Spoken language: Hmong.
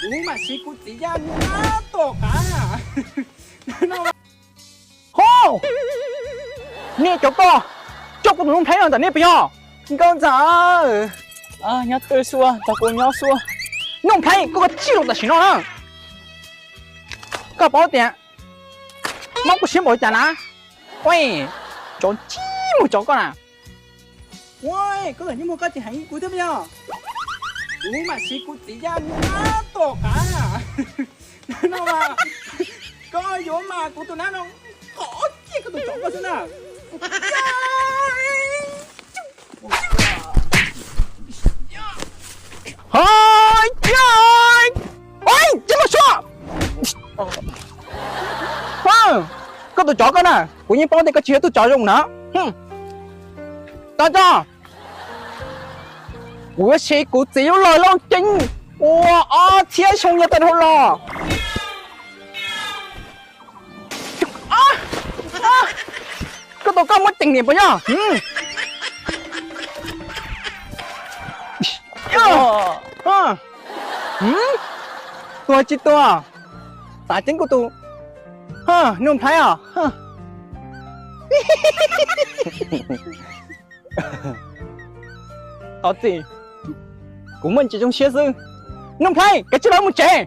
Kuv mam siv kuv txiv yaj nyob tom qab. Ho, nej cov koj coj kuv tus Nuj Nplhaib no ntawm nej puas yog? Nkauj ntxawm, nyob twj xwb, tau kuv nyob xwb. Nuj Nplhaib, koj txij los tam sim no na. Koj paub tias muab kuv siab npaum li cas na? Ua, tsov ntsej muag tsov koj na. Ua, koj txom nyem muag koj tsis hais kuv thiab puas yog? Kuv mam siv kuv txiv yaj nyob tom qab. No mas, koj yuav mas kuv tus nab no qhov ciaj koj tus tsov koj xwb na. Ho, ua, ua, tsis muaj suab. Koj tus tsov koj na, kuv yeej paub tias koj tsis yog tug tsov zoo na. Tso tso, kuv yuav siv kuv txiv lub log loj ceev uas ob txhiab xyoo nyob tag dhau los. Koj tus koj muab ceem niam puas yog? Tuag tsis tuag, xav ceeb kuv tus Nuj Nplhaib os. Thov txim, kuv muaj ntsis zoo siab xwb. Nuj Nplhaib, kav tsij los mus tsev.